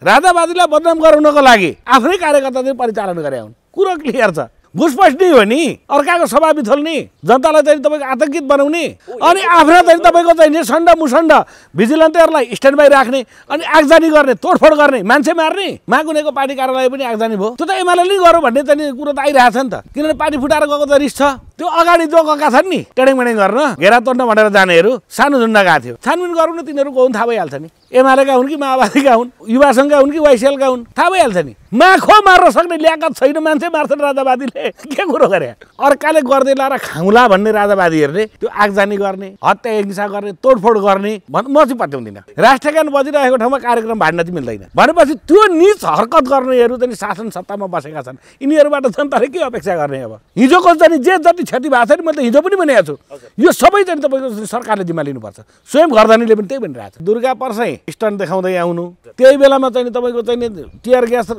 राजावादीलाई बदनाम गराउनको लागि आफ्नै कार्यकर्ता चाहिँ परिचालन गरे हुन्। कुरो क्लियर छ। घुसपैठ नै हो नि, अर्काको सभा बिथोल्ने, जनतालाई चाहिँ तपाईँको आतंकित बनाउने, अनि आफ्ना चाहिँ तपाईँको चाहिँ सण्ड मुसण्ड भिजिलेन्टहरूलाई स्ट्यान्ड बाई राख्ने, अनि आगजनी गर्ने, तोडफोड गर्ने, मान्छे मार्ने। माकुनेको पार्टी कार्यालय पनि आगजनी भयो। त्यो त एमाले नै गरौँ भन्ने चाहिँ कुरो त आइरहेको छ नि त। किनभने पार्टी फुटाएर गएको त रिस छ। त्यो अगाडि जो गएका छन् नि टेडेङमेडेङ गर्न, घेरा तोड्न भनेर जानेहरू सानो झुन्डा गएको थियो। छानबिन गरौँ न, तिनीहरू को हुन् थाहा भइहाल्छ नि। एमालेका हुन् कि माओवादीका हुन्, युवा सङ्घका हुन् कि वाइसिएलका हुन्, थाहा भइहाल्छ नि। माखो मार्न सक्ने ल्याकत छैन, मान्छे मार्छन् राजावादीले। के कुरो गरे? अर्काले गर्दै लाएर खाउँला भन्ने राजावादीहरूले त्यो आगजनी गर्ने, हत्या हिंसा गर्ने, तोडफोड गर्ने म चाहिँ पत्याउँदिनँ। राष्ट्रगान बजिरहेको ठाउँमा कार्यक्रम भाड्न चाहिँ मिल्दैन भनेपछि त्यो नीच हरकत गर्नेहरू चाहिँ शासन सत्तामा बसेका छन्। यिनीहरूबाट जनताले के अपेक्षा गर्ने? अब हिजोको चाहिँ जे जति क्षति भएको छ नि, मैले हिजो पनि भनेको छु, यो सबै चाहिँ तपाईँको सरकारले जिम्मा लिनुपर्छ। स्वयं घरधनीले पनि त्यही भनिरहेको छ। दुर्गा पर्सै स्टन्ट देखाउँदै आउनु, त्यही बेलामा चाहिँ तपाईँको चाहिँ टियर ग्यास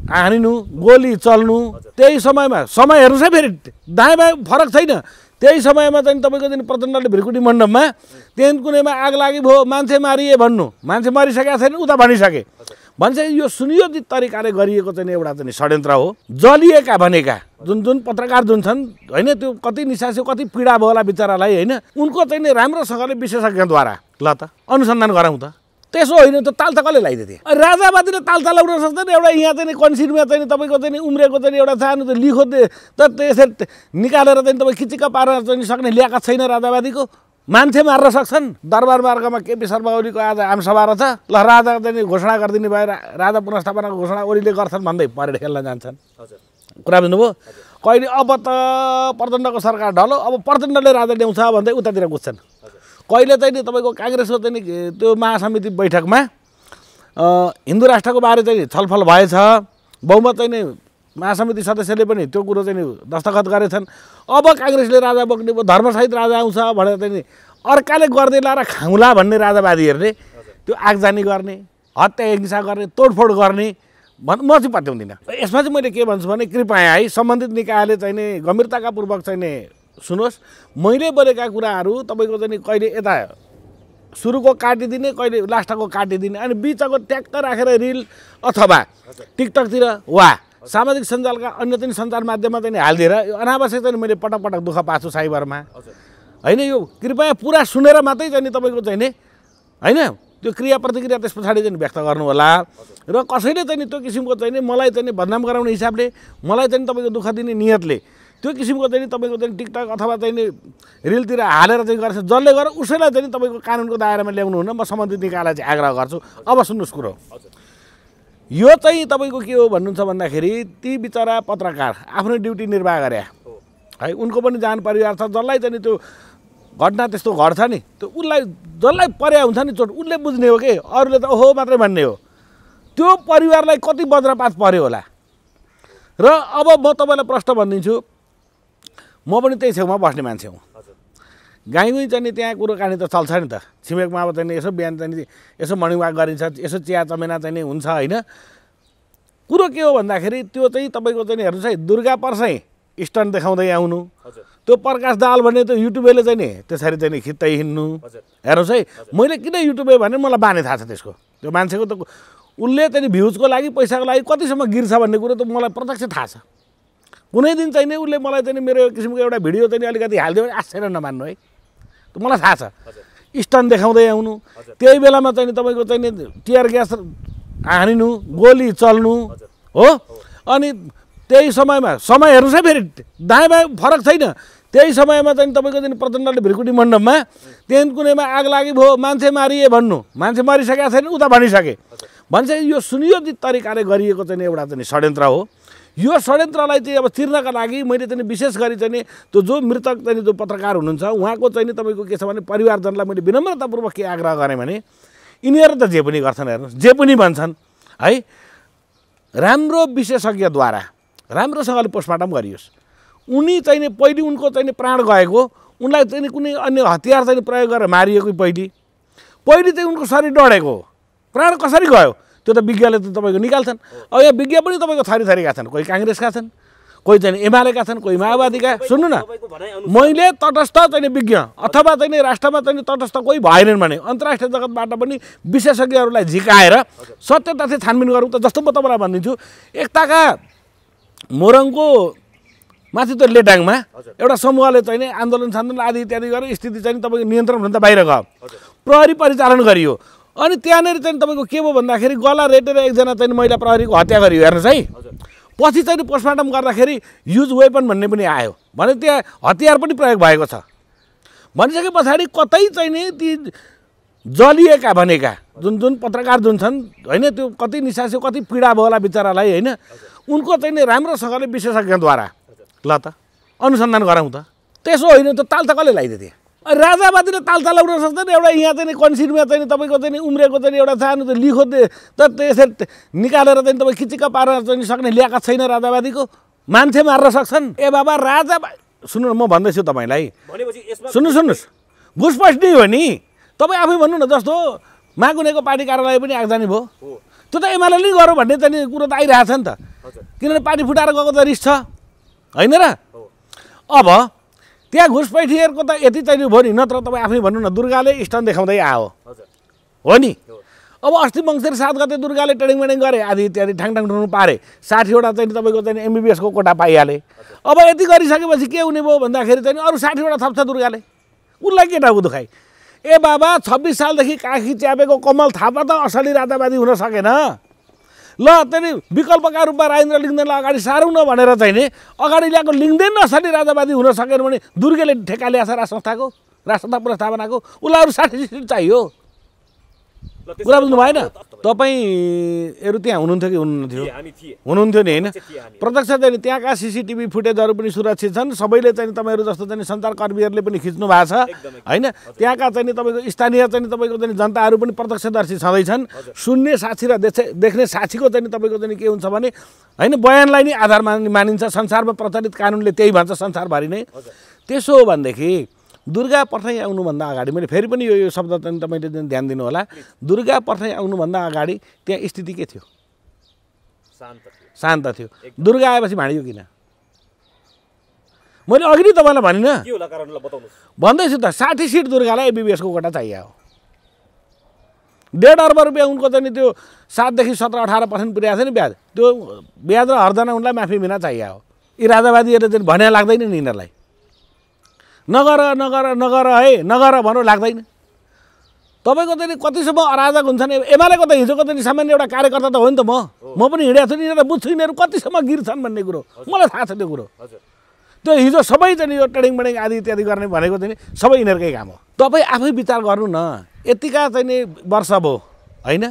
हानिनु, गोली चल्नु, त्यही समयमा समय हेर्नुहोस् है, फेरि दायाँ बायाँ फरक छैन। त्यही समयमा चाहिँ तपाईँको चाहिँ प्रचण्डले भ्रिकुटी मण्डपमा त्यहाँ कुनैमा आग लागि भयो, मान्छे मारिए भन्नु, मान्छे मारिसकेका छैन उता भनिसके। भन्छ यो सुनियोजित तरिकाले गरिएको चाहिँ एउटा चाहिँ षड्यन्त्र हो। जलिएका भनेका जुन पत्रकार जुन छन् होइन, त्यो कति निसास्यो, कति पीडा भयो होला बिचरालाई होइन, उनको चाहिँ राम्रोसँगले विशेषज्ञद्वारा ल त अनुसन्धान गराउँ त। त्यसो होइन त ताल त कसले लगाइदिए? राजावादीले ताल लगाउन सक्दैन। एउटा यहाँ चाहिँ कन्सिडमा चाहिँ तपाईँको चाहिँ उम्रेको चाहिँ एउटा सानो चाहिँ लिखो त त्यसरी निकालेर चाहिँ तपाईँ खिचिक्क पार्न चाहिँ सक्ने ल्याकत छैन राजावादीको। मान्छे मार्न सक्छन्। दरबार मार्गमा केपी शर्मा ओलीको आज आमसभा रहेछ, ल राजा चाहिँ घोषणा गरिदिने भएर राजा पुनर्स्थापनाको घोषणा ओलीले गर्छन् भन्दै परेड खेल्न जान्छन्। कुरा बुझ्नुभयो? कहिले अब त प्रचण्डको सरकार ढलो, अब प्रचण्डले राजा ल्याउँछ भन्दै उतातिर गुच्छन्। कहिले चाहिँ नि तपाईँको काङ्ग्रेसको चाहिँ त्यो महासमिति बैठकमा हिन्दू राष्ट्रको बारे चाहिँ छलफल भएछ। बहुमत चाहिँ नि महासमिति सदस्यले पनि त्यो कुरो चाहिँ नि दस्तखत गरेछन्। अब काङ्ग्रेसले राजा बोक्ने भयो, धर्मसहित राजा आउँछ भनेर चाहिँ नि अर्काले गर्दै लाएर खाउँला भन्ने राजावादीहरूले त्यो आगजनी गर्ने, हत्या हिंसा गर्ने, तोडफोड गर्ने म चाहिँ पत्याउँदिनँ। यसमा चाहिँ मैले के भन्छु भने कृपया है सम्बन्धित निकायले चाहिँ नि गम्भीरताका पूर्वक चाहिँ नि सुन्नुहोस्। मैले बोलेका कुराहरू तपाईँको चाहिँ कहिले यता सुरुको काटिदिने, कहिले लास्टको काटिदिने, अनि बिचको ट्याक्क राखेर रिल अथवा टिकटकतिर वा सामाजिक सञ्जालका अन्य चाहिँ सञ्चार माध्यममा चाहिँ हालिदिएर अनावश्यक चाहिँ मैले पटक पटक दुःख पाछु साइबरमा होइन। यो कृपया पुरा सुनेर मात्रै चाहिँ तपाईँको चाहिँ नि होइन त्यो क्रिया प्रतिक्रिया त्यस पछाडि चाहिँ व्यक्त गर्नु होला। र कसैले चाहिँ त्यो किसिमको चाहिँ मलाई चाहिँ बदनाम गराउने हिसाबले, मलाई चाहिँ तपाईँको दुःख दिने नियतले त्यो किसिमको चाहिँ तपाईँको चाहिँ टिकटक अथवा चाहिँ रिलतिर हालेर चाहिँ गर्छ, जसले गरेर उसैलाई चाहिँ तपाईँको कानुनको दायरामा ल्याउनु हुन म सम्बन्धित निकायलाई चाहिँ आग्रह गर्छु। अब सुन्नुहोस् कुरो, यो चाहिँ तपाईँको के हो भन्नुहुन्छ भन्दाखेरि ती बिचरा पत्रकार आफ्नो ड्युटी निर्वाह गरे है, उनको पनि जान परिवार छ। जसलाई चाहिँ त्यो घटना त्यस्तो घट्छ नि, त्यो उसलाई जसलाई पर्या हुन्छ नि चोट उसले बुझ्ने हो कि अरूले त ओहो मात्रै भन्ने हो। त्यो परिवारलाई कति वज्रपात पर्यो होला। र अब म तपाईँलाई प्रश्न भनिदिन्छु, म पनि त्यही छेउमा बस्ने मान्छे हुँ। गाईगुई चाहिँ त्यहाँ कुरो कानी त चल्छ नि त। छिमेकमा अब चाहिँ यसो बिहान चाहिँ यसो मर्निङ वाक गरिन्छ, यसो चिया चमेना चाहिँ हुन्छ होइन। कुरो के हो भन्दाखेरि त्यो चाहिँ तपाईँको चाहिँ हेर्नुहोस् है, दुर्गा पर्सै स्टन्ट देखाउँदै आउनु, त्यो प्रकाश दाहाल भन्ने त्यो युट्युबले चाहिँ नि त्यसरी चाहिँ खिच्दै हिँड्नु। हेर्नुहोस् है, मैले किन युट्युबे भने मलाई बाने थाहा छ त्यसको। त्यो मान्छेको त उसले चाहिँ भ्युजको लागि पैसाको लागि कतिसम्म गिर्छ भन्ने कुरो त मलाई प्रत्यक्ष थाहा छ। कुनै दिन चाहिँ नि उसले मलाई चाहिँ मेरो किसिमको एउटा भिडियो चाहिँ अलिकति हालिदियो भने आश्चर्य नमान्नु है, त्यो मलाई थाहा छ। स्टन्ट देखाउँदै आउनु, त्यही बेलामा चाहिँ तपाईँको चाहिँ टियर ग्यास हानिनु, गोली चल्नु हो, अनि त्यही समयमा समय हेर्नुहोस् है, फेरि दायाँ बायाँ फरक छैन। त्यही समयमा चाहिँ तपाईँको चाहिँ प्रचण्डले भ्रिकुटी मण्डपमा त्यहाँ कुनैमा आग लागि भयो, मान्छे मारिए भन्नु, मान्छे मारिसकेका छैन उता भनिसके। भन्छ यो सुनियोजित तरिकाले गरिएको चाहिँ एउटा चाहिँ षड्यन्त्र हो। यो षड्यन्त्रलाई चाहिँ अब चिर्नका लागि मैले चाहिँ विशेष गरी चाहिँ त्यो जो मृतक चाहिँ जो पत्रकार हुनुहुन्छ उहाँको चाहिँ तपाईँको के छ भने परिवारजनलाई मैले विनम्रतापूर्वक के आग्रह गरेँ भने यिनीहरू त जे पनि गर्छन्, हेर्नुहोस् जे पनि भन्छन् है, राम्रो विशेषज्ञद्वारा राम्रोसँगले पोस्टमार्टम गरियोस्। उनी चाहिँ पहिले उनको चाहिँ प्राण गएको, उनलाई चाहिँ कुनै अन्य हतियार चाहिँ प्रयोग गरेर मारिएको पहिले चाहिँ उनको शरीर डढेको, प्राण कसरी गयो त्यो त विज्ञले त तपाईँको निकाल्छन्। अब यहाँ विज्ञ पनि तपाईँको थरी थरीका छन्, कोही काङ्ग्रेसका छन्, कोही चाहिँ एमालेका छन्, कोही माओवादीका। सुन्नु न, मैले तटस्थ चाहिँ विज्ञ अथवा चाहिँ राष्ट्रमा चाहिँ तटस्थ कोही भएनन् भने अन्तर्राष्ट्रिय जगतबाट पनि विशेषज्ञहरूलाई झिकाएर सत्य तथ्य छानबिन गरौँ त। जस्तो म तपाईँलाई भनिदिन्छु, एकताका मोरङको माथि त लेटाङमा एउटा समूहले चाहिँ आन्दोलन आदि इत्यादि गरेर स्थिति चाहिँ तपाईँको नियन्त्रणभन्दा बाहिर गयो, प्रहरी परिचालन गरियो। अनि त्यहाँनिर चाहिँ तपाईँको के भयो भन्दाखेरि गला रेटेर एकजना चाहिँ महिला प्रहरीको हत्या गरियो। हेर्नुहोस् है, पछि चाहिँ पोस्टमार्टम गर्दाखेरि युज वेपन भन्ने पनि आयो, भने त्यहाँ हतियार पनि प्रयोग भएको छ। भनिसके पछाडि कतै चाहिँ नि ती जलिएका भनेका जुन पत्रकार जुन छन् होइन, त्यो कति निसास्यो, कति पीडा भयो होला बिचरालाई होइन, उनको चाहिँ नि राम्रोसँगले विशेषज्ञद्वारा ल त अनुसन्धान गराउँ त। त्यसो होइन त ताल त कसले लगाइदियो त्यहाँ? राजावादीले ताल लगाउन सक्दैन। एउटा यहाँ चाहिँ कन्सिडमा चाहिँ तपाईँको चाहिँ उम्रेको चाहिँ एउटा सानो त लिखो त त्यसरी निकालेर चाहिँ तपाईँ किचिक्क पारेर चाहिँ सक्ने ल्याकत छैन राजावादीको। मान्छे मार्न सक्छन्। ए बाबा राजा सुन्नु न, म भन्दैछु तपाईँलाई, सुन्नुहोस्, घुसपैठ नै हो नि। तपाईँ आफै भन्नु न, जस्तो मागुनेको पार्टी कार्यालय पनि आगजानी भयो, त्यो त एमाले नै गरौँ भन्ने चाहिँ कुरो त आइरहेको छ नि त, किनभने पार्टी फुटाएर गएको त रिस छ होइन र। अब त्यहाँ घुसपैठीहरूको त यति चाहिँ भयो नि, नत्र तपाईँ आफै भन्नु न, दुर्गाले स्टन देखाउँदै आयो हो नि। अब अस्ति मङ्सिर 7 गते दुर्गाले ट्रेनिङ मेडिङ गरे आदि इत्यादि ठाङठाङ ठुङ्नु पारे, 60वटा चाहिँ तपाईँको चाहिँ एमबिबिएसको कोटा पाइहाले। अब यति गरिसकेपछि के हुने भयो भन्दाखेरि चाहिँ अरू 60वटा थप्छ दुर्गाले, उसलाई के टाउको दुखाइ। ए बाबा 26 सालदेखि काखी च्यापेको कमल थापा त असली राजावादी हुन सकेन। ल त्यही विकल्पका रूपमा राजेन्द्र लिङ्गदेनलाई अगाडि सारौँ न भनेर चाहिँ नि अगाडि ल्याएको लिङ्गदेन असली राजावादी हुन सकेन भने दुर्गेले ठेक्का ल्याएछ राज संस्था पुनर्स्थापनाको, उसलाई अरू 60 सिट चाहियो। कुरा बुझ्नु भएन? तपाईँहरू त्यहाँ हुनुहुन्थ्यो कि हुनुहुन्थ्यो? हुनुहुन्थ्यो नि होइन? प्रत्यक्ष चाहिँ त्यहाँका सिसिटिभी फुटेजहरू पनि सुरक्षित छन्। सबैले चाहिँ तपाईँहरू जस्तो चाहिँ सञ्चारकर्मीहरूले पनि खिच्नु भएको छ होइन। त्यहाँका चाहिँ तपाईँको स्थानीय चाहिँ तपाईँको चाहिँ जनताहरू पनि प्रत्यक्षदर्शी छँदैछन्। सुन्ने साक्षी र देख्ने साक्षीको चाहिँ तपाईँको चाहिँ के हुन्छ भने होइन, बयानलाई नै आधार मानिन्छ। संसारमा प्रचलित कानुनले त्यही भन्छ संसारभरि नै। त्यसो हो भनेदेखि दुर्गा पर्ठाइ आउनुभन्दा अगाडि, मैले फेरि पनि यो शब्द चाहिँ तपाईँले ध्यान दिनु होला, दुर्गा पर्ठाइ आउनुभन्दा अगाडि त्यहाँ स्थिति के थियो? शान्त थियो। दुर्गा आएपछि भाँडियो किन? मैले अघि नै तपाईँलाई भनिनँ, भन्दैछु त 60 सिट दुर्गालाई एमबिबिएसको कोटा चाहियो। 1.5 अर्ब रुपियाँ उनको चाहिँ त्यो 7 देखि 17-18% पुर्याएको छ नि ब्याज, त्यो ब्याज र हर्जना उनलाई माफी बिना चाहियो। यी राजावादीहरूले चाहिँ भने लाग्दैन नि यिनीहरूलाई, नगर है नगर भनौँ लाग्दैन। तपाईँको चाहिँ कतिसम्म अराजक हुन्छन्। एमालेको त हिजोको चाहिँ सामान्य एउटा कार्यकर्ता त हो नि त, म पनि हिँडेको छु नि, यिनीहरू बुझ्छु यिनीहरू कतिसम्म गिर्छन् भन्ने कुरो मलाई थाहा छ। त्यो कुरो त्यो हिजो सबै चाहिँ यो ट्रेडिङ मेडिङ आदि इत्यादि गर्ने भनेको चाहिँ सबै यिनीहरूकै काम हो। तपाईँ आफै विचार गर्नु न, यतिका चाहिँ नि वर्ष भयो होइन,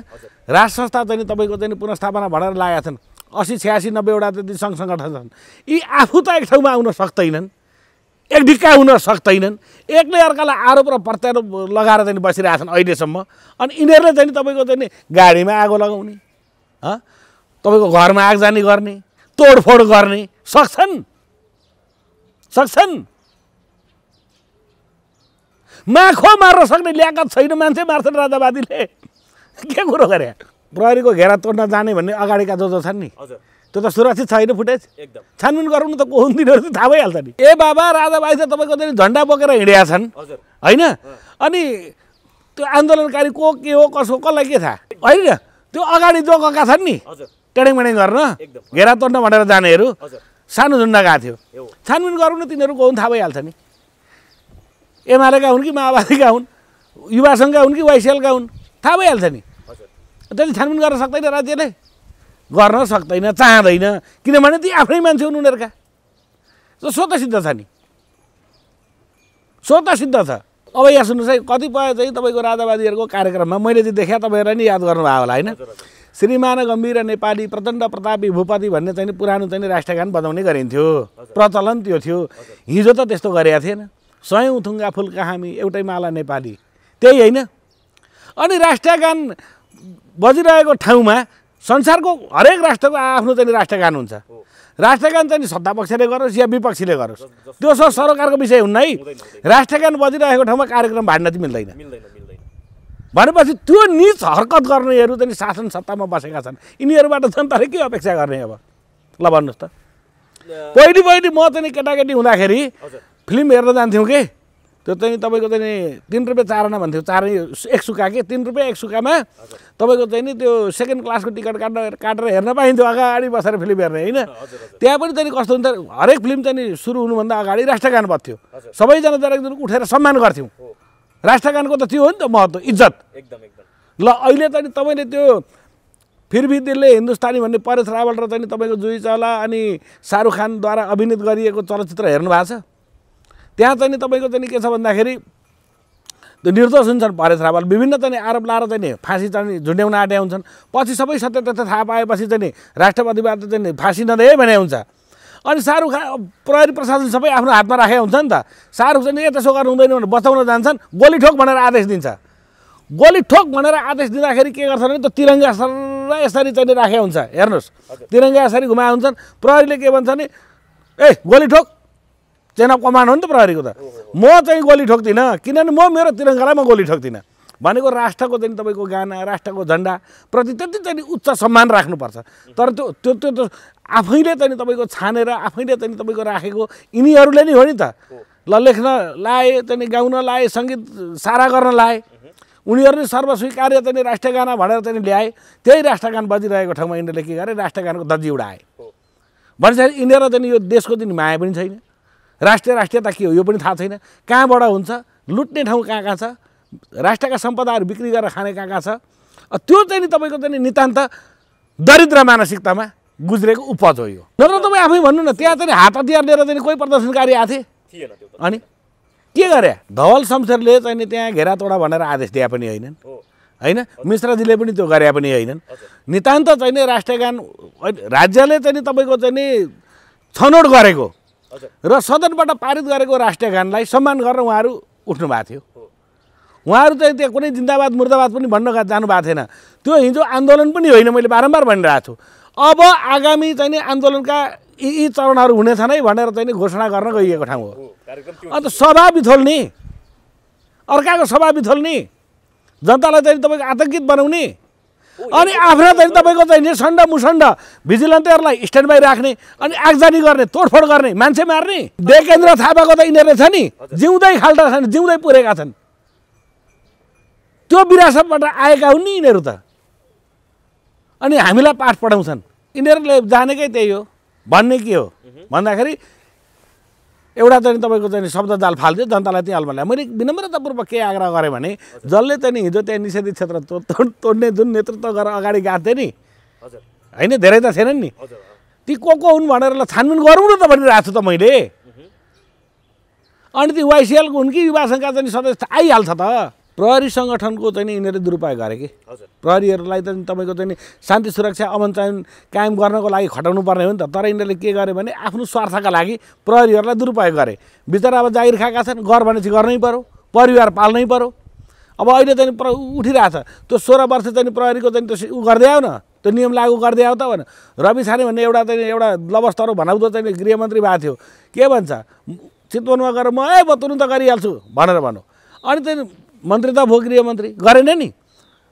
राज संस्था चाहिँ तपाईँको चाहिँ पुनर्स्थापना भनेर लागेका छन्। 80, 86, 90वटा त्यति सङ्घ सङ्गठन छन्। यी आफू त एक ठाउँमा आउन सक्दैनन्, एक ढिक्का हुन सक्दैनन्, एकले अर्कालाई आरोप र प्रत्यारोप लगाएर चाहिँ बसिरहेछन् अहिलेसम्म। अनि यिनीहरूले चाहिँ तपाईँको चाहिँ गाडीमा आगो लगाउने, तपाईँको घरमा आगजानी गर्ने, तोडफोड गर्ने सक्छन्? माखो मार्न सक्ने ल्याकत छैन, मान्छे मार्छन् राजावादीले। के कुरो गरे? प्रहरीको घेरा तोड्न जाने भन्ने अगाडिका जो छन् नि, त्यो त सुरक्षित छैन फुटेज। छानबिन गराउनु त को हुन् तिनीहरू त थाहा भइहाल्छ नि। ए बाबा राजाभाइ त तपाईँको चाहिँ झन्डा बोकेर हिँडेका छन् होइन, अनि त्यो आन्दोलनकारी को के हो कसो कसलाई के थाहा होइन। त्यो अगाडि जो गएका छन् नि ट्रेडिङ मेडिङ गर्न, घेरा तोड्न भनेर जानेहरू सानो झुन्डा गएको थियो, छानबिन गराउनु तिनीहरू को हुन् थाहा भइहाल्छ नि। एमालेका हुन् कि माओवादीका हुन्, युवा सङ्घका हुन् कि वाइसिएलका हुन्, थाहा भइहाल्छ नि। त्यति छानबिन गर्न सक्दैन राज्यले, गर्न सक्दैन, चाहँदैन, किनभने ती आफ्नै मान्छे हुन् उनीहरूका। स्वतः सिद्ध छ नि, स्वतः सिद्ध छ। अब यहाँ सुन्नुहोस् है, कतिपय चाहिँ तपाईँको राजावादीहरूको कार्यक्रममा मैले चाहिँ देखेँ, तपाईँहरूलाई नि याद गर्नुभयो होला होइन, श्रीमान गम्भीर नेपाली प्रचण्ड प्रतापी भूपति भन्ने चाहिँ पुरानो चाहिँ राष्ट्रगान बजाउने गरिन्थ्यो, प्रचलन त्यो थियो। हिजो त त्यस्तो गरेका थिएन। 100 थुङ्गा फुलका हामी एउटै माला नेपाली, त्यही होइन। अनि राष्ट्रगान बजिरहेको ठाउँमा संसारको हरेक राष्ट्रको आफ्नो चाहिँ राष्ट्रगान हुन्छ। राष्ट्रगान चाहिँ सत्ता पक्षले गरोस् या विपक्षीले गरोस्, त्यो सरकारको विषय हुन्न है। राष्ट्रगान बजिरहेको ठाउँमा कार्यक्रम भाड्न चाहिँ मिल्दैन। भनेपछि त्यो नीच हरकत गर्नेहरू चाहिँ शासन सत्तामा बसेका छन्, यिनीहरूबाट जनताले के अपेक्षा गर्ने? अब ल भन्नुहोस् त, पहिली म चाहिँ केटाकेटी हुँदाखेरि फिल्म हेर्न जान्थ्यौँ कि त्यो चाहिँ तपाईँको चाहिँ 3 रुपियाँ 4 आना भन्थ्यो, 4 1 सुका के 3 रुपियाँ 1 सुकामा तपाईँको चाहिँ नि त्यो सेकेन्ड क्लासको टिकट काटेर हेर्न पाइन्थ्यो अगाडि बसेर फिल्म हेर्ने होइन। त्यहाँ पनि चाहिँ कस्तो हुन्छ हरेक फिल्म चाहिँ सुरु हुनुभन्दा अगाडि राष्ट्रगान बज्थ्यो, सबैजना जरा उठेर सम्मान गर्थ्यौँ। राष्ट्रगानको त त्यो हो नि त महत्त्व, इज्जत। ल अहिले चाहिँ तपाईँले त्यो फिर भी दिलले हिन्दुस्तानी भन्ने परेश रावल र चाहिँ तपाईँको जुही चावला अनि शाहरुख खानद्वारा अभिनीत गरिएको चलचित्र हेर्नु भएको छ? त्यहाँ चाहिँ तपाईँको चाहिँ के छ भन्दाखेरि त्यो निर्दोष हुन्छन् परेश रावल, विभिन्न चाहिँ आरोप लाएर चाहिँ फाँसी चाहिँ झुन्ड्याउन आँटे हुन्छन्। पछि सबै सत्य तथ्य थाहा पाएपछि चाहिँ राष्ट्रपतिबाट चाहिँ फाँसी नदिए भने हुन्छ। अनि शाहरुख खान प्रहरी प्रशासन सबै आफ्नो हातमा राखेको हुन्छ नि त। शाहरुख चाहिँ त्यसो गर्नु हुँदैन भनेर बचाउन जान्छन्, गोली ठोक भनेर आदेश दिन्छ। गोली ठोक भनेर आदेश दिँदाखेरि के गर्छ भने त्यो तिरङ्गा सर यसरी चाहिँ राखेको हुन्छ, हेर्नुहोस् तिरङ्गा यसरी घुमाए हुन्छन्। प्रहरीले के भन्छ नि, ए गोली ठोक, चेन अफ कमान्ड हो नि त प्रहरीको त। म चाहिँ गोली ठोक्दिनँ, किनभने म मेरो तिरङ्गालाई म गोली ठोक्दिनँ भनेको राष्ट्रको चाहिँ तपाईँको गाना, राष्ट्रको झन्डा प्रति त्यति चाहिँ उच्च सम्मान राख्नुपर्छ। तर त्यो त्यो त्यो आफैले चाहिँ तपाईँको छानेर आफैले चाहिँ तपाईँको राखेको यिनीहरूले नि हो नि त। ल लेख्न लाए चाहिँ गाउन लाए, सङ्गीत सारा गर्न लाए, उनीहरूले सर्वस्वीकार्य चाहिँ राष्ट्रगाना भनेर चाहिँ ल्याए। त्यही राष्ट्रगान बजिरहेको ठाउँमा यिनीहरूले के गरे, राष्ट्रगानको दर्जी उडाए भनेपछि यिनीहरू चाहिँ यो देशको चाहिँ माया पनि छैन, राष्ट्रियता के हो यो पनि थाहा छैन, कहाँबाट हुन्छ, लुट्ने ठाउँ कहाँ कहाँ छ, राष्ट्रका सम्पदाहरू बिक्री गरेर खाने कहाँ कहाँ छ। त्यो चाहिँ तपाईँको चाहिँ नितान्त दरिद्र मानसिकतामा गुज्रेको उपज हो यो। नत्र तपाईँ आफै भन्नु न, त्यहाँ चाहिँ हात हतियार लिएर चाहिँ कोही प्रदर्शनकारी आथे अनि के गरे? धवल शमशेरले चाहिँ त्यहाँ घेरातोडा भनेर आदेश दिए पनि होइनन् होइन, मिश्रजीले पनि त्यो गरे पनि होइनन्। नितान्त चाहिँ राष्ट्रगान राज्यले चाहिँ तपाईँको चाहिँ छनौट गरेको र सदनबाट पारित गरेको राष्ट्रगानलाई सम्मान गरेर उहाँहरू उठ्नु भएको थियो। उहाँहरू चाहिँ त्यहाँ कुनै जिन्दाबाद मुर्दाबाद पनि भन्न जानु भएको थिएन। त्यो हिजो आन्दोलन पनि होइन, मैले बारम्बार भनिरहेको छु। अब आगामी चाहिँ आन्दोलनका यी चरणहरू हुनेछन् है भनेर चाहिँ घोषणा गर्न गइएको ठाउँ हो। अन्त सभा बिथोल्ने, अर्काको सभा बिथोल्ने, जनतालाई चाहिँ तपाईँको आतङ्कित बनाउने अनि आफ्ना चाहिँ तपाईँको चाहिँ सण्ड मुसण्ड भिजिलेन्टहरूलाई स्ट्यान्ड बाई राख्ने अनि आगजानी गर्ने, तोडफोड गर्ने, मान्छे मार्ने। देकेन्द्र थापाको त यिनीहरूले छ नि जिउँदै खाल्टा छन्, जिउँदै पुरेका छन्। त्यो विरासतबाट आएका हुन् नि यिनीहरू त। अनि हामीलाई पाठ पढाउँछन्। यिनीहरूले जानेकै त्यही हो। भन्ने के हो भन्दाखेरि एउटा चाहिँ तपाईँको चाहिँ शब्द जाल फाल्थ्यो, जनतालाई त्यही अल्मल्याए। मैले विनम्रतापूर्वक के आग्रह गरेँ भने जसले चाहिँ हिजो त्यहाँ निषेधित क्षेत्र तोड्ने जुन नेतृत्व गरेर अगाडि गएको थियो नि होइन, धेरै त थिएनन् नि, ती को हुन् भनेर ल छानबिन गरौँ न त भनिरहेको छु त मैले। अनि ती वाइसिएलको हुन् कि युवा सङ्घका चाहिँ सदस्य आइहाल्छ त। प्रहरी सङ्गठनको चाहिँ यिनीहरूले दुरुपयोग गरे कि प्रहरीहरूलाई चाहिँ तपाईँको चाहिँ शान्ति सुरक्षा अमन चयन कायम गर्नको लागि खटाउनु पर्ने हो नि त। तर यिनीहरूले के गरे भने आफ्नो स्वार्थका लागि प्रहरीहरूलाई दुरुपयोग गरे। बिचरा अब जागिर खाएका छन्, गर भनेपछि गर्नै पऱ्यो, परिवार पाल्नै पऱ्यो। अब अहिले चाहिँ उठिरहेछ त्यो 16 वर्ष चाहिँ प्रहरीको चाहिँ त्यो उ गर्दै आऊ न, त्यो नियम लागू गर्दै आऊ त भने। रवि छाने भन्ने एउटा लवस्तरो भनाउँदो चाहिँ गृहमन्त्री भएको थियो, के भन्छ चितवनमा गएर म तुरुन्त गरिहाल्छु भनेर भनौँ। अनि चाहिँ मन्त्री त भयो गृहमन्त्री, गरेन नि।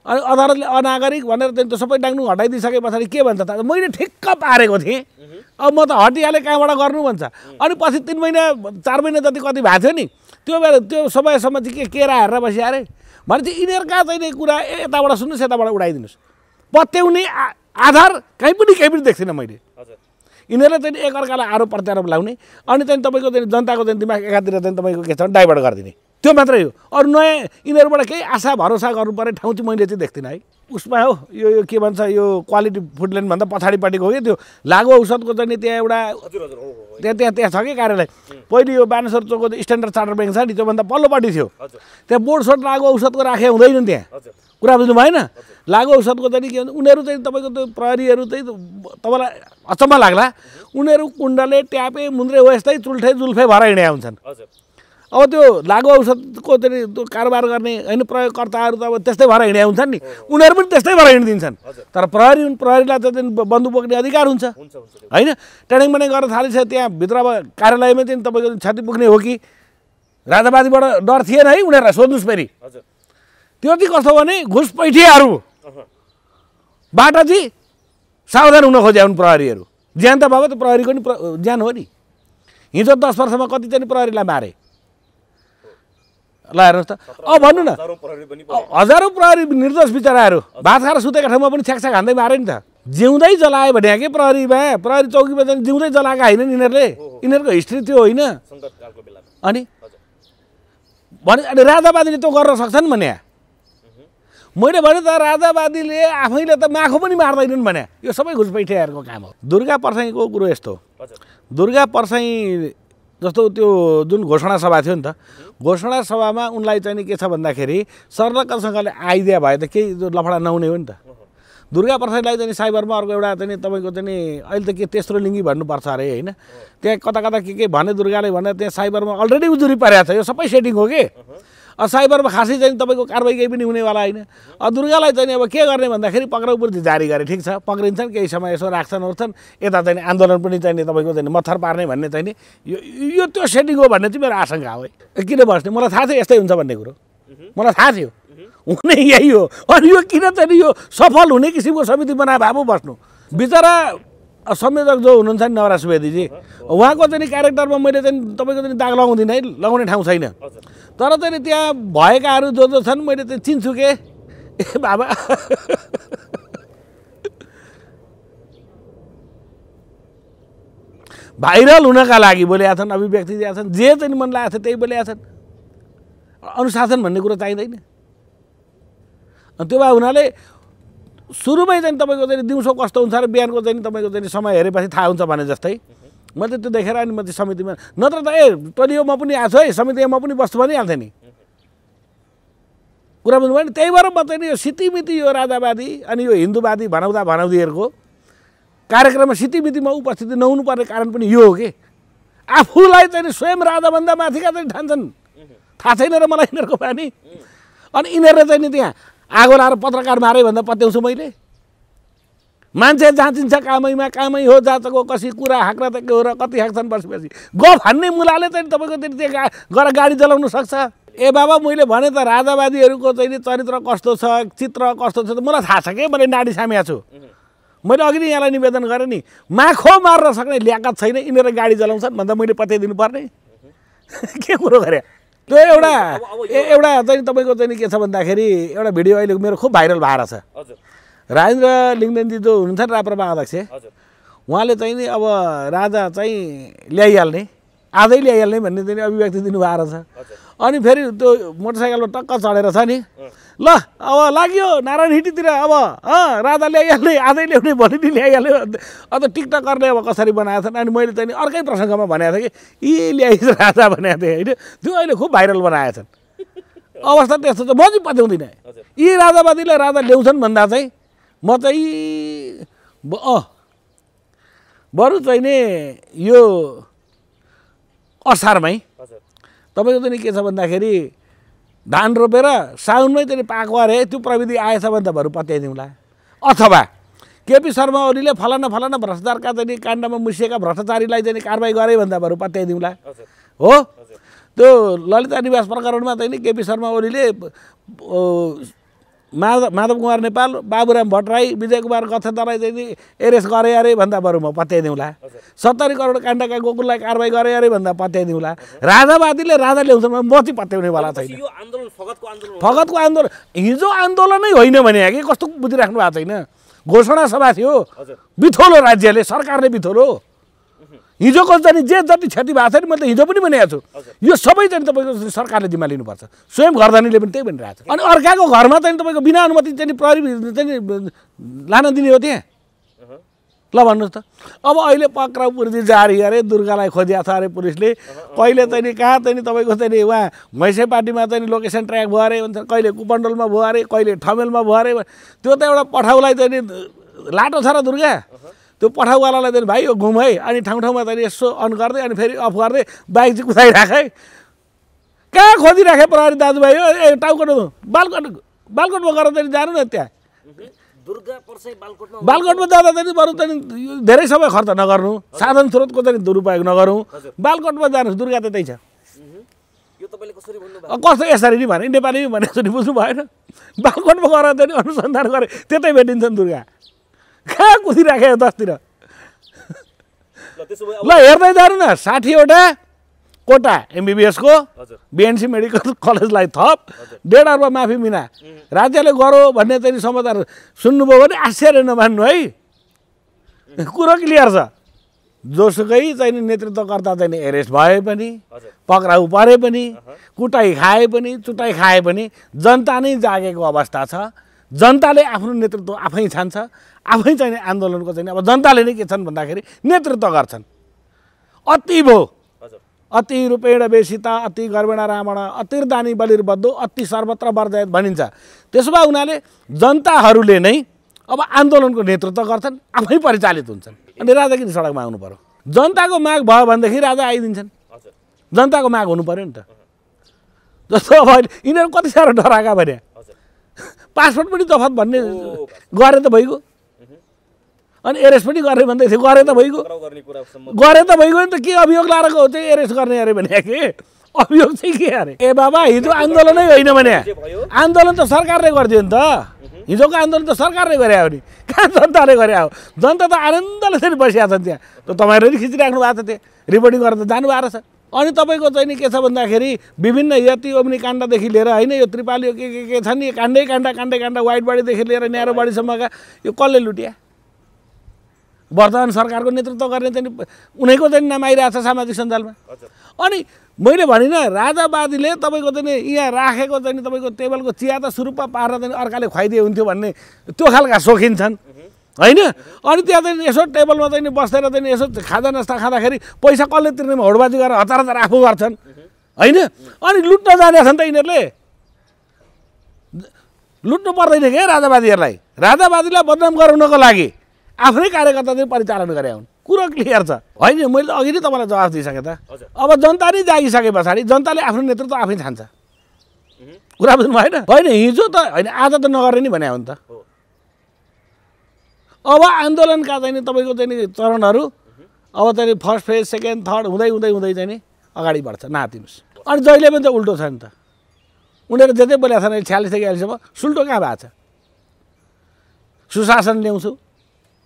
अनि अदालतले अनागरिक भनेर त्यो सबै डाङ्नु हटाइदिइसके पछाडि के भन्छ त, मैले ठिक्क पारेको थिएँ, अब म त हटिहालेँ कहाँबाट गर्नु भन्छ। अनि पछि 3 महिना 4 महिना जति कति भएको थियो नि, त्यो बेला त्यो समयसम्म चाहिँ के केरा हेरेर बसिया अरे भनेपछि यिनीहरूका चाहिँ कुरा यताबाट सुन्नुहोस् यताबाट उडाइदिनुहोस्। पत्याउने आधार कहीँ पनि देख्थिनँ मैले। यिनीहरूले चाहिँ एकअर्कालाई आरोप प्रत्यारोप लाउने अनि चाहिँ तपाईँको चाहिँ जनताको चाहिँ दिमाग एकातिर चाहिँ तपाईँको के छ भने डाइभर्ट गरिदिने, त्यो मात्रै हो। अरू नयाँ यिनीहरूबाट केही आशा भरोसा गर्नुपर्ने ठाउँ चाहिँ मैले चाहिँ देख्दिनँ है। उसमा हो यो के भन्छ यो क्वालिटी फुडल्यान्ड भन्दा पछाडिपट्टिको हो कि त्यो लागु औषधको चाहिँ त्यहाँ एउटा त्यहाँ छ कि कार्यालय। पहिले यो बानेश्वर चोकको स्ट्यान्डर्ड चार्टर ब्याङ्क छ नि, त्योभन्दा पल्लोपट्टि थियो। त्यहाँ बोर्ड सोर्ड लागु औषधको राखे हुँदैन त्यहाँ, कुरा बुझ्नु भएन। लागु औषधको चाहिँ के भन्छ उनीहरू चाहिँ तपाईँको त्यो प्रहरीहरू चाहिँ तपाईँलाई अचम्म लाग्ला, उनीहरू कुण्डले ट्यापे मुन्द्रे हो यस्तै चुल्ठे जुल्फे भएर हिँडेका हुन्छन्। अब त्यो लागु औषधको चाहिँ त्यो कारोबार गर्ने होइन प्रयोगकर्ताहरू त अब त्यस्तै भएर हिँडेका हुन्छन् नि, उनीहरू पनि त्यस्तै भएर हिँडिदिन्छन्। तर प्रहरीलाई त बन्दुक बोक्ने अधिकार हुन्छ होइन। ट्रेनिङ पनि गर्न थालेछ त्यहाँ भित्र अब कार्यालयमा चाहिँ तपाईँको क्षति पुग्ने हो कि राजावादीबाट डर थिएन है उनीहरूलाई सोध्नुहोस् फेरि। त्यो चाहिँ कस्तो भने घुसपैठियाहरूबाट चाहिँ सावधान हुन खोज्या हुन् प्रहरीहरू। ज्यान त बाबा त प्रहरीको नि ज्यान हो नि। हिजो 10 वर्षमा कति चाहिँ प्रहरीलाई मारे ल हेर्नुहोस् त। भन्नु न, हजारौँ प्रहरी निर्दोष बिचराहरू भात खाएर सुतेका ठाउँमा पनि छ्याकछ्याक हान्दै मारे नि त। जिउँदै जलायो भने के प्रहरीमा, प्रहरी चौकीमा चाहिँ जिउँदै जलाएका होइन यिनीहरूले, यिनीहरूको हिस्ट्री त्यो होइन। अनि राजावादीले त्यो गर्न सक्छन् भने मैले भने त राजावादीले आफैले त माखो पनि मार्दैनन् भने यो सबै घुसपैठियाहरूको काम हो। दुर्गा पर्साईको कुरो यस्तो, दुर्गा पर्साई जस्तो त्यो जुन घोषणा सभा थियो नि त, घोषणा सभामा उनलाई चाहिँ के छ भन्दाखेरि सर्लक्कसँगले आइदिया भए त केही लफडा नहुने हो नि त। दुर्गा पर्साईलाई चाहिँ साइबरमा अर्को एउटा चाहिँ तपाईँको चाहिँ अहिले त के तेस्रो लिङ्गी भन्नुपर्छ अरे होइन, त्यहाँ कता कता के भने दुर्गाले भनेर त्यहाँ साइबरमा अलरेडी उजुरी परेको छ। यो सबै सेटिङ हो कि साइबरमा खासै चाहिँ तपाईँको कारबाही केही पनि हुनेवाला होइन। दुर्गालाई चाहिँ अब के गर्ने भन्दाखेरि पक्राउ पूर्ति जारी गरे, ठिक छ, पक्रिन्छन्, केही समय यसो राख्छन् ओर्छन्, यता चाहिँ आन्दोलन पनि चाहिँ तपाईँको चाहिँ मत्थर पार्ने भन्ने चाहिँ यो त्यो सेटिङ हो भन्ने चाहिँ मेरो आशंका हो। किन बस्ने, मलाई थाहा थियो यस्तै हुन्छ भन्ने कुरो, मलाई थाहा थियो हुने यही हो। अनि यो किन चाहिँ यो सफल हुने किसिमको समिति बनाए भए पो बस्नु। बिचरा संयोजक जो हुनुहुन्छ नि नवराज सुवेदीजी, उहाँको चाहिँ क्यारेक्टरमा मैले चाहिँ तपाईँको चाहिँ दाग लगाउँदिनँ है, लगाउने ठाउँ छैन। तर चाहिँ त्यहाँ भएकाहरू जो जो छन् मैले चाहिँ चिन्छु के ए बाबा भाइरल हुनका लागि बोलेका छन्, अभिव्यक्ति दिएका छन्, जे चाहिँ मन लागेको छ त्यही बोलेका छन्। अनुशासन भन्ने कुरो चाहिँदैन। अनि त्यो भए हुनाले सुरुमै चाहिँ तपाईँको चाहिँ दिउँसो कस्तो हुन्छ र बिहानको चाहिँ तपाईँको चाहिँ समय हेरेपछि थाहा हुन्छ भने जस्तै मैले त्यो देखेर अनि म चाहिँ समितिमा, नत्र त टोलियो म पनि आएको छु है समितिमा म पनि बस्छु भनिहाल्थेँ नि। कुरा बुझ्नुभयो नि। त्यही भएर म चाहिँ यो सितिमिति यो राजावादी अनि यो हिन्दूवादी भनाउँदीहरूको कार्यक्रममा सितिमितिमा उपस्थिति नहुनुपर्ने कारण पनि यो हो कि आफूलाई चाहिँ स्वयं राजाभन्दा माथिका चाहिँ ठान्छन्। थाहा छैन र मलाई यिनीहरूको बानी। अनि यिनीहरूले चाहिँ नि त्यहाँ आगो लाएर पत्रकार मारे भन्दा पत्याउँछु मैले। मान्छे जाँचिन्छ कामैमा, कामै हो जाँचको कसी कुरा हाँक्रा त के हो र कति हाँक्छन् बसेपछि गफ हान्ने मुलाले चाहिँ तपाईँको त्यहाँ गएर गाडी चलाउन सक्छ। ए बाबा मैले भने त राजावादीहरूको चाहिँ चरित्र कस्तो छ, चित्र कस्तो छ त मलाई थाहा छ कि, मैले नाडी छामेको छु। मैले अघि नै यहाँलाई निवेदन गरेँ नि, माखो मार्न सक्ने ल्याकत छैन, यिनीहरू गाडी चलाउँछन् भन्दा मैले पत्याइदिनु पर्ने के कुरो गरे। त्यो एउटा चाहिँ तपाईँको चाहिँ के छ भन्दाखेरि एउटा भिडियो अहिले मेरो खुब भाइरल भएर छ। राजेन्द्र लिङ्गदेनजी जो हुनुहुन्छ नि राप्रपा अध्यक्ष, उहाँले चाहिँ नि अब राजा चाहिँ ल्याइहाल्ने, आजै ल्याइहाल्ने भन्ने चाहिँ अभिव्यक्ति दिनुभएको छ। अनि फेरि त्यो मोटरसाइकलमा टक्क चढेर छ नि, ल अब लाग्यो नारायण हिटीतिर, अब राजा ल्याइहाल्ने, आजै ल्याउने, भोलि नि ल्याइहाल्ने, अन्त टिकटक गर्ने अब कसरी बनाएको छन्। अनि मैले चाहिँ अर्कै प्रसङ्गमा भनेको थिएँ कि यी ल्याइस राजा भनेको थिएँ होइन, त्यो अहिले खुब भाइरल बनाएका छन्। अवस्था त्यस्तो छ, म चाहिँ पत्याउँदिनँ। यी राजावादीलाई राजा ल्याउँछन् भन्दा चाहिँ म चाहिँ बरु चाहिँ नि यो असारमै तपाईँको चाहिँ के छ भन्दाखेरि धान रोपेर साउनमै चाहिँ पाएको अरे त्यो प्रविधि आएछ भने त बरु पत्याइदिउँला। अथवा केपी शर्मा ओलीले फलाना फलाना भ्रष्टाचारका चाहिँ काण्डमा मुसिएका भ्रष्टाचारीलाई चाहिँ कारबाही गरे भन्दा बरु पत्याइदिउँला। हो त्यो ललिता निवास प्रकरणमा चाहिँ नि केपी शर्मा ओलीले माधव कुमार नेपाल, बाबुराम भट्टराई, विजय कुमार गच्छेतरलाई चाहिँ नि एरेस्ट गरे अरे भन्दा बरु म पत्याइदिउँला। 70 करोड काण्डका गोकुललाई कारबाही गरे अरे भन्दा पत्याइदिउँला। राजावादीले राजा ल्याउँछन् म चाहिँ पत्याउनेवाला छैन। फगतको आन्दोलन हिजो आन्दोलनै होइन भने कि कस्तो बुझिराख्नु भएको छैन। घोषणा सभा थियो, बिथोलो राज्यले, सरकारले बिथोलो। हिजोको चाहिँ जे जति क्षति भएको छ नि मैले त हिजो पनि भनेको छु, यो सबै चाहिँ तपाईँको सरकारले जिम्मा लिनुपर्छ। स्वयं घरधनीले पनि त्यही भनिरहेको छ। अनि अर्काको घरमा चाहिँ तपाईँको बिना अनुमति चाहिँ प्रहरी चाहिँ लान दिने हो त्यहाँ? ल भन्नुहोस् त। अब अहिले पक्राउ पूर्ति जारी अरे, दुर्गालाई खोजिया छ अरे पुलिसले। कहिले चाहिँ नि कहाँ चाहिँ नि तपाईँको चाहिँ नि उहाँ मैसेपाटीमा चाहिँ लोकेसन ट्र्याक भयो अरे भन्छ, कहिले कुपन्डलमा भयो अरे, कहिले ठमेलमा भयो अरे। त्यो त एउटा पठाउलाई चाहिँ नि लाटो छ र दुर्गा, त्यो पठाउवालालाई चाहिँ भाइ यो घुम है, अनि ठाउँ ठाउँमा चाहिँ यसो अन गर्दै अनि फेरि अफ गर्दै बाइक चाहिँ कुदाइराख है। कहाँ खोजिराखे प्रहरी दाजुभाइ हो, ए टाउकोट बालकोटमा गएर चाहिँ जानु न। त्यहाँ बालकोटमा जाँदा चाहिँ बरु चाहिँ धेरै समय खर्च नगर्नु, साधन स्रोतको चाहिँ दुरुपयोग नगरौँ, बालकोटमा जानुहोस्, दुर्गा त त्यही छ। कस्तो यसरी नि भने नेपाली भनेको नि बुझ्नु भएन। बालकोटमा गएर चाहिँ अनुसन्धान गरे त्यतै भेटिन्छन् दुर्गा। कहाँ कुदिराख्यो 10तिर। ल हेर्दै जानु न 60वटा कोटा MBBS को BNC मेडिकल कलेजलाई थप 1.5 अर्ब माफी बिना राज्यले गर्यो भन्ने चाहिँ समाचार सुन्नुभयो भने आश्चर्य नमान्नु है। कुरो क्लियर छ। जोसुकै चाहिँ नेतृत्वकर्ता चाहिँ एरेस्ट भए पनि पक्राउ परे पनि कुटाइ खाए पनि चुटाइ खाए पनि जनता नै जागेको अवस्था छ। जनताले आफ्नो नेतृत्व आफै छान्छ। आफै चाहिँ आन्दोलनको चाहिँ अब जनताले नै के छन् भन्दाखेरि नेतृत्व गर्छन्। अति भो अति रूपेण बेसिता अति गर्वेण रावण अतिर्दानी बलिर्बद्धो अति सर्वत्र वर्जयत भनिन्छ। त्यसो भए उनीहरूले जनताहरूले नै अब आन्दोलनको नेतृत्व गर्छन् आफै परिचालित हुन्छन्। अनि राजा किन सडकमा आउनु पर्यो? जनताको माग भयो भनेदेखि राजा आइदिन्छन्। जनताको माग हुनु पर्यो नि त। जस्तो अब अहिले यिनीहरू कति साह्रो डराएका भने पासपोर्ट पनि जफत भन्ने गरे त भइगयो अनि एरेस्ट पनि गर्ने भन्दै थियो गरे त भइगयो नि त। के अभियोग लाएर चाहिँ एरेस्ट गर्ने अरे भने के अभियोग चाहिँ के अरे? ए बाबा हिजो आन्दोलनै होइन भने आन्दोलन त सरकारले गरिदियो नि त। हिजोको आन्दोलन त सरकारले गरे हो नि कहाँ जनताले गरे हो? जनता त आनन्दले चाहिँ बसिया छन् त्यहाँ। त तपाईँहरूले खिचिराख्नु भएको छ त्यहाँ रिपोर्टिङ गरेर जानुभएको रहेछ। अनि तपाईँको चाहिँ नि के छ भन्दाखेरि विभिन्न यति अग्निकाण्डदेखि लिएर होइन यो त्रिपाली के छन् नि काण्डै काण्ड वाइट बडीदेखि लिएर न्यारो बडीसम्मका यो कसले लुट्या? वर्तमान सरकारको नेतृत्व गर्ने चाहिँ उनीको चाहिँ नाम आइरहेको छ सामाजिक सञ्जालमा। अनि मैले भनिनँ राजावादीले तपाईँको चाहिँ यहाँ राखेको चाहिँ तपाईँको टेबलको चिया त सुरुपा पारेर चाहिँ अर्काले खुवाइदिए हुन्थ्यो भन्ने त्यो खालका सोखिन छन् होइन। अनि त्यहाँ चाहिँ यसो टेबलमा चाहिँ बसेर चाहिँ यसो खाजा नास्ता खाँदाखेरि पैसा कसले तिर्नेमा होडबाजी गरेर हतार आफू गर्छन् होइन। अनि लुट्न जाने छन् त यिनीहरूले। लुट्नु पर्दैन क्या राजावादीहरूलाई। राजावादीलाई बदनाम गराउनको लागि आफ्नै कार्यकर्ता चाहिँ परिचालन गरे हुन्। कुरो क्लियर छ होइन। मैले अघि नै तपाईँलाई जवाफ दिइसकेँ त। अब जनता नै जागिसके पछाडि जनताले आफ्नो नेतृत्व आफै छान्छ। कुरा बुझ्नु भएन? होइन हिजो त होइन आज त नगर्ने नि भने हो नि त। अब आन्दोलनका चाहिँ तपाईँको चाहिँ चरणहरू अब चाहिँ फर्स्ट फेज सेकेन्ड थर्ड हुँदै चाहिँ नि अगाडि बढ्छ नातिनुहोस्। अनि जहिले पनि त उल्टो छ नि त। उनीहरू जे बोलेको छन् 46 देखि अहिलेसम्म सुल्टो कहाँ भएको छ? सुशासन ल्याउँछु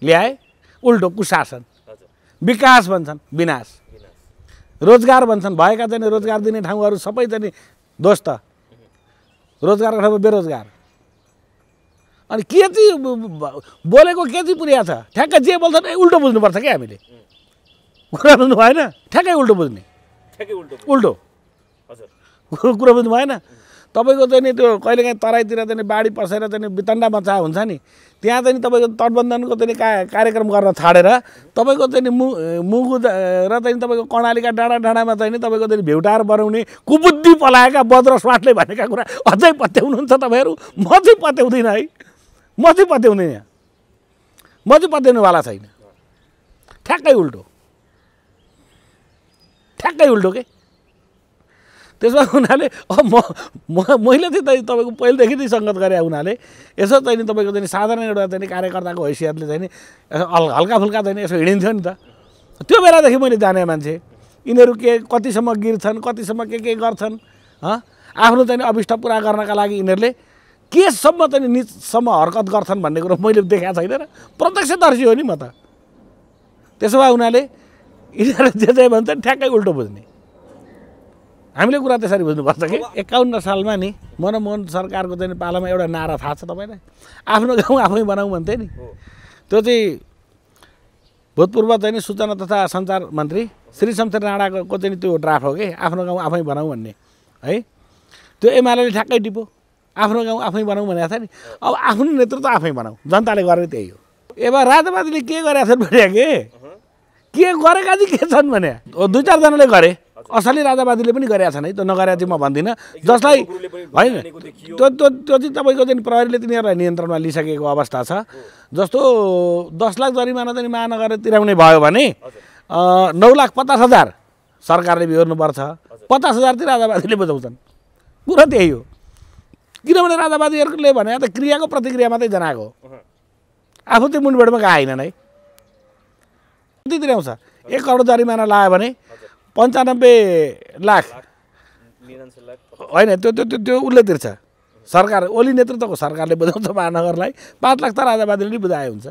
ल्याए उल्टो कुशासन। विकास भन्छन् विनाश। रोजगार भन्छन् भएका चाहिँ रोजगार दिने ठाउँहरू सबै चाहिँ दोस्त रोजगारको ठाउँमा बेरोजगार। अनि के चाहिँ बोलेको के चाहिँ पुर्या छ? ठ्याक्कै जे बोल्छन् उल्टो बुझ्नुपर्छ क्या हामीले। कुरा बुझ्नु भएन? ठ्याक्कै उल्टो बुझ्ने उल्टो कुरा बुझ्नु भएन? तपाईँको चाहिँ नि त्यो कहिलेकाहीँ तराईतिर चाहिँ बाढी पसेर चाहिँ वितण्डा मचा हुन्छ नि त्यहाँ चाहिँ तपाईँको तटबन्धनको चाहिँ कार्यक्रम गर्न छाडेर तपाईँको चाहिँ मुगु र चाहिँ तपाईँको कर्णालीका डाँडामा चाहिँ नि तपाईँको चाहिँ भेउटार बनाउने कुबुद्धि पलाएका बज्र स्वाटले भनेका कुरा अझै पत्याउनुहुन्छ तपाईँहरू। म चाहिँ पत्याउँदिनँ है। म चाहिँ पत्याउँदिनँ। म चाहिँ पत्याउनुवाला छैन। ठ्याक्कै उल्टो के। त्यसमा उनीहरूले अब मैले चाहिँ तपाईँको पहिलेदेखि नै सङ्गत गरेँ उनीहरूले यसो चाहिँ नि तपाईँको चाहिँ साधारण एउटा चाहिँ कार्यकर्ताको हैसियतले चाहिँ नि हल्का फुल्का चाहिँ यसो हिँडिन्थ्यो नि त। त्यो बेलादेखि मैले जाने मान्छे यिनीहरू के कतिसम्म गिर्छन् कतिसम्म के गर्छन् आफ्नो चाहिँ अभिष्ट पुरा गर्नका लागि यिनीहरूले केसम्म चाहिँ निजसम्म हरकत गर्छन् भन्ने कुरो मैले देखाएको छैन र प्रत्यक्षदर्शी हो नि म त। त्यसो भए उनीहरूले यिनीहरू जे भन्छन् ठ्याक्कै उल्टो बुझ्ने। हामीले कुरा त्यसरी बुझ्नुपर्छ कि 51 सालमा नि मनमोहन सरकारको चाहिँ पालामा एउटा नारा थाहा छ तपाईँलाई? आफ्नो गाउँ आफै बनाऊ भन्थे नि। त्यो चाहिँ भूतपूर्व चाहिँ सूचना तथा सञ्चार मन्त्री श्री शमशेर राणाको चाहिँ त्यो ड्राफ्ट हो कि आफ्नो गाउँ आफै बनाऊ भन्ने है। त्यो एमाले ठ्याक्कै टिप्यो आफ्नो गाउँ आफै बनाऊ भनेको छ नि। अब आफ्नो नेतृत्व आफै बनाऊ जनताले गर्ने त्यही हो। अब राजावादीले के गरेका छन् भने के गरेका चाहिँ के छन् भने 2-4 जनाले गरे। असली राजावादीले पनि गरेका छन् है। त्यो नगरेका चाहिँ म भन्दिनँ। जसलाई होइन त्यो चाहिँ तपाईँको चाहिँ प्रहरीले तिनीहरूलाई नियन्त्रणमा लिइसकेको अवस्था छ। जस्तो 10 लाख जरिमाना चाहिँ महानगरले तिराउने भयो भने 9,50,000 सरकारले बिहोर्नुपर्छ। 50,000 चाहिँ राजावादीले बुझाउँछन्। कुरा त्यही हो। किनभने राजावादीहरूले भने त क्रियाको प्रतिक्रिया मात्रै जनाएको आफू चाहिँ मुन्डभेडमा गएनन् है। कति तिराउँछ? 1 करोड जरिमाना लगायो भने 95 लाख होइन त्यो उसले तिर्छ सरकार। ओली नेतृत्वको सरकारले बुझाउँछ महानगरलाई। 5 लाख त राजावादीले नै बुझाए हुन्छ।